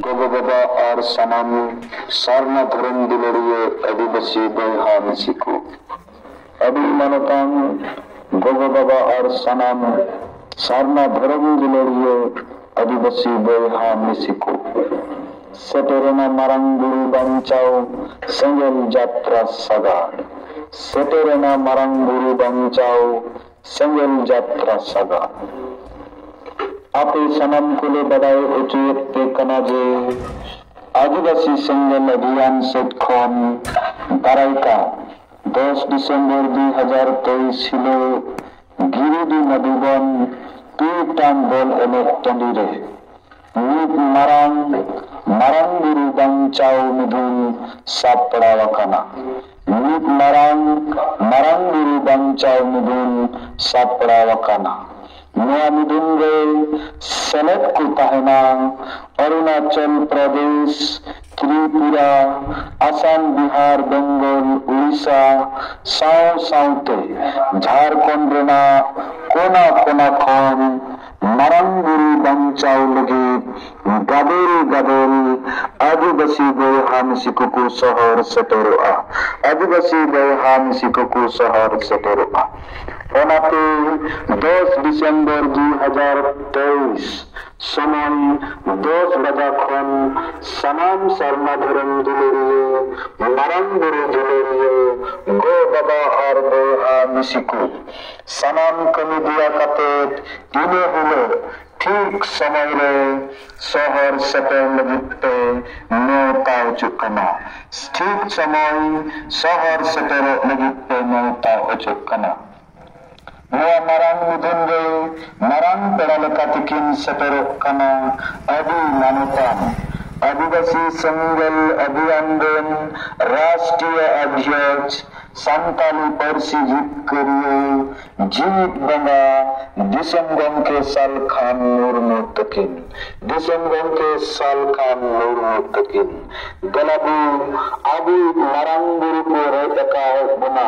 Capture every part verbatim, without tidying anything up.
ᱜᱚᱜᱚ ᱵᱟᱵᱟ ᱟᱨ ᱥᱟᱱᱟᱢ ᱥᱟᱨᱱᱟ ᱫᱷᱚᱨᱚᱢ ᱫᱩᱞᱟᱹᱲᱤᱭᱟᱹ ᱟᱹᱫᱤᱵᱟᱹᱥᱤ ᱵᱚᱭᱦᱟ ᱢᱤᱥᱤ ᱠᱚ᱾ ᱟᱹᱰᱤ ᱢᱟᱱᱚᱛᱟᱱ ᱜᱚᱜᱚ ᱵᱟᱵᱟ ᱟᱨ ᱥᱟᱱᱟᱢ ᱥᱟᱨᱱᱟ ᱫᱷᱚᱨᱚᱢ ᱫᱩᱞᱟᱹᱲᱤᱭᱟᱹ ᱟᱹᱫᱤᱵᱟᱹᱥᱤ ᱵᱚᱭᱦᱟ ᱢᱤᱥᱤ ᱠᱚ᱾ ᱥᱮᱴᱮᱨᱮᱱᱟ ᱢᱟᱨᱟᱝ ᱵᱩᱨᱩ ᱵᱟᱧᱪᱟᱣ ᱥᱮᱸᱜᱮᱞ ᱡᱟᱛᱨᱟ ᱥᱟᱜᱟᱲ᱾ ᱥᱮᱴᱮᱨᱮᱱᱟ ᱢᱟᱨᱟᱝ ᱵᱩᱨᱩ ᱵᱟᱧᱪᱟᱣ ᱥᱮᱸᱜᱮᱞ ᱡᱟᱛᱨᱟ ᱥᱟᱜᱟᱲ᱾ ᱟᱯᱮ ᱥᱟᱱᱟᱢ ᱠᱚᱞᱮ ᱵᱟᱰᱟᱭ ᱦᱚᱪᱚᱭᱮᱫ ᱯᱮ ᱠᱟᱱᱟ ᱡᱮ ᱟᱹᱫᱤᱵᱟᱹᱥᱤ ᱥᱮᱸᱜᱮᱞ ᱚᱵᱷᱤᱭᱟᱱ ᱥᱮᱫ ᱠᱷᱚᱱ ᱫᱟᱨᱟᱭ ᱠᱟᱱ ᱫᱚᱥ ᱰᱤᱥᱮᱢᱵᱚᱨ ᱫᱩ ᱦᱟᱡᱟᱨ ᱛᱮᱭᱤᱥ ᱦᱤᱞᱳᱜ ᱜᱤᱨᱤᱰᱤ ᱢᱟᱫᱷᱩᱵᱚᱱ ᱯᱤᱲ ᱴᱟᱢ ᱵᱚᱞ ᱮᱱᱮᱡ ᱴᱟᱺᱰᱤ ᱨᱮ ᱢᱤᱫ ᱢᱟᱨᱟᱝ, ᱢᱟᱨᱟᱝ ᱵᱩᱨᱩ ᱵᱟᱧᱪᱟᱣ ᱢᱤᱫᱩᱱ ᱥᱟᱯᱲᱟᱣ ᱟᱠᱟᱱᱟ᱾ ᱢᱤᱫ ᱢᱟᱨᱟᱝ, ᱢᱟᱨᱟᱝ ᱵᱩᱨᱩ ᱵᱟᱧᱪᱟᱣ ᱢᱤᱫᱩᱱ ᱥᱟᱯᱲᱟᱣ ᱟᱠᱟᱱᱟ᱾ ᱱᱚᱣᱟ ᱢᱤᱫᱩᱱ ᱨᱮ ᱥᱮᱞᱮᱫ ᱠᱚ ᱛᱟᱦᱮᱱᱟ ᱚᱨᱩᱱᱟᱪᱚᱞ ᱯᱨᱚᱫᱮᱥ, ᱛᱨᱤᱯᱩᱨᱟ, ᱟᱥᱟᱢ, ᱵᱤᱦᱟᱨ, ᱵᱮᱝᱜᱚᱞ, ᱩᱲᱤᱥᱥᱟ ᱥᱟᱶ ᱥᱟᱶᱛᱮ ᱡᱷᱟᱲᱠᱷᱚᱸᱰ ᱨᱮᱱᱟᱜ ᱠᱚᱱᱟ ᱠᱚᱱᱟ ᱠᱷᱚᱱ ᱢᱟᱨᱟᱝ ᱵᱩᱨᱩ ᱵᱟᱧᱪᱟᱣ ᱞᱟᱹᱜᱤᱫ ᱜᱟᱫᱮᱞ ᱜᱟᱫᱮᱞ ᱟᱹᱫᱤᱵᱟᱹᱥᱤ ᱵᱚᱭᱦᱟ ᱢᱤᱥᱤ ᱠᱚᱠᱚ ᱥᱚᱦᱚᱨ ᱥᱮᱴᱮᱨᱚᱜᱼᱟ᱾ ᱟᱹᱫᱤᱵᱟᱹᱥᱤ ᱵᱚᱭᱦᱟ ᱢᱤᱥᱤ ᱠᱚᱠᱚ ᱥᱚᱦᱚᱨ ᱥᱮᱴᱮᱨᱚᱜᱼᱟ᱾ ᱚᱱᱟᱛᱮ ᱫᱚᱥ ᱰᱤᱥᱮᱢᱵᱚᱨ ᱫᱩ ᱦᱟᱡᱟᱨ ᱛᱮᱭᱤᱥ ᱥᱚᱢᱚᱭ ᱫᱚᱥ ᱵᱟᱡᱟ ᱠᱷᱚᱱ ᱥᱟᱱᱟᱢ ᱥᱟᱨᱱᱟ ᱫᱷᱚᱨᱚᱢ ᱫᱩᱞᱟᱹᱲᱤᱭᱟᱹ, ᱢᱟᱨᱟᱝ ᱵᱩᱨᱩ ᱫᱩᱞᱟᱹᱲᱤᱭᱟᱹ, ᱜᱚ ᱵᱟᱵᱟ ᱟᱨ ᱵᱚᱭᱦᱟ ᱢᱤᱥᱤ ᱠᱚ ᱥᱟᱱᱟᱢ ᱠᱟᱹᱢᱤ ᱫᱮᱭᱟ ᱠᱟᱛᱮ ᱤᱱᱟᱹ ᱦᱤᱞᱳᱜ ᱴᱷᱤᱠ ᱥᱚᱢᱚᱭ ᱨᱮ ᱥᱚᱦᱚᱨ ᱥᱮᱴᱮᱨ ᱞᱟᱹᱜᱤᱫ ᱯᱮ ᱱᱮᱣᱛᱟ ᱦᱚᱪᱚᱜ ᱠᱟᱱᱟ᱾ ᱴᱷᱤᱠ ᱥᱚᱢᱚᱭ ᱥᱚᱦᱚᱨ ᱥᱮᱴᱮᱨᱚᱜ ᱞᱟᱹᱜᱤᱫ ᱯᱮ ᱱᱮᱣᱛᱟ ᱦᱚᱪᱚᱜ ᱠᱟᱱᱟ᱾ ᱱᱚᱣᱟ ᱢᱟᱨᱟᱝ ᱢᱤᱫᱩᱱ ᱨᱮ ᱢᱟᱨᱟᱝ ᱯᱮᱲᱟ ᱞᱮᱠᱟ ᱛᱮᱠᱤᱱ ᱥᱮᱴᱮᱨᱚᱜ ᱠᱟᱱᱟ ᱟᱹᱰᱤ ᱢᱟᱱᱚᱛᱟᱱ ᱟᱹᱫᱤᱵᱟᱹᱥᱤ ᱥᱮᱸᱜᱮᱞ ᱚᱵᱷᱤᱭᱟᱱ ᱨᱮᱱ ᱨᱟᱥᱴᱨᱤᱭᱚ ᱚᱫᱷᱭᱚᱠᱥ, ᱥᱟᱱᱛᱟᱞᱤ ᱯᱟᱹᱨᱥᱤ ᱡᱤᱛᱠᱟᱹᱨᱤᱭᱟᱹ, ᱡᱤᱣᱤᱫ ᱵᱚᱸᱜᱟ, ᱫᱤᱥᱚᱢ ᱜᱚᱢᱠᱮ ᱥᱟᱞᱠᱷᱟᱱ ᱢᱩᱨᱢᱩ ᱛᱟᱹᱠᱤᱱ᱾ ᱫᱤᱥᱚᱢ ᱜᱚᱢᱠᱮ ᱥᱟᱞᱠᱷᱟᱱ ᱢᱩᱨᱢᱩ ᱛᱟᱹᱠᱤᱱ᱾ ᱫᱮᱞᱟ ᱵᱚᱱ ᱟᱵᱚᱭᱤᱡ ᱢᱟᱨᱟᱝ ᱵᱩᱨᱩ ᱠᱚ ᱨᱮᱡ ᱟᱠᱟᱫ ᱵᱚᱱᱟ,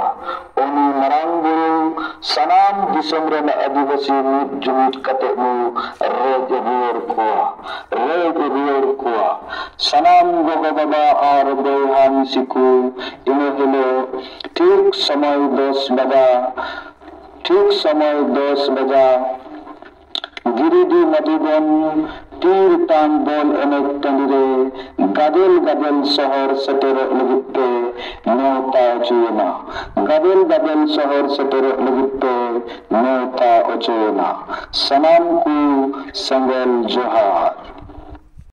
ᱩᱱᱤ ᱢᱟᱨᱟᱝ ᱵᱩᱨᱩ ᱥᱟᱱᱟᱢ ᱫᱤᱥᱚᱢ ᱨᱮᱱ ᱟᱹᱫᱤᱵᱟᱹᱥᱤ ᱢᱤᱫ ᱡᱩᱢᱤᱫ ᱠᱟᱛᱮ ᱵᱚ ᱨᱮᱡ ᱨᱩᱣᱟᱹᱲ ᱠᱚᱣᱟ, ᱨᱮᱡ ᱨᱩᱣᱟᱹᱲ ᱠᱚᱣᱟ, ᱥᱟᱱᱟᱢ ᱜᱚᱜᱚ ᱵᱟᱵᱟ ᱟᱨ ᱵᱚᱭᱦᱟ ᱢᱤᱥᱤ ᱠᱚ, ᱤᱱᱟᱹ ᱦᱤᱞᱳᱜ ᱴᱷᱤᱠ ᱥᱚᱢᱚᱭ ᱫᱚᱥ ᱵᱟᱡᱟ, ᱴᱷᱤᱠ ᱥᱚᱢᱚᱭ ᱫᱚᱥ ᱵᱟᱡᱟ ᱜᱤᱨᱤᱰᱤ ᱢᱟᱫᱷᱩᱵᱚᱱ ᱛᱤᱨ ᱴᱟᱝ ᱵᱚᱞ ᱮᱱᱮᱡ ᱴᱟᱺᱰᱤ ᱨᱮ ᱜᱟᱫᱮᱞ ᱜᱟᱫᱮᱞ ᱥᱚᱦᱚᱨ ᱥᱮᱴᱮᱨᱚᱜ ᱞᱟᱹᱜᱤᱫ ᱛᱮ ᱱᱮᱣᱛᱟ ᱚᱪᱚᱭᱮᱱᱟ᱾ ᱜᱟᱫᱮᱞ ᱜᱟᱫᱮᱞ ᱥᱚᱦᱚᱨ ᱥᱮᱴᱮᱨᱚᱜ ᱞᱟᱹᱜᱤᱫ ᱛᱮ ᱱᱮᱣᱛᱟ ᱚᱪᱚᱭᱮᱱᱟ᱾ ᱥᱟᱱᱟᱢ ᱠᱚ ᱥᱮᱸᱜᱮᱞ ᱡᱚᱦᱟᱨ᱾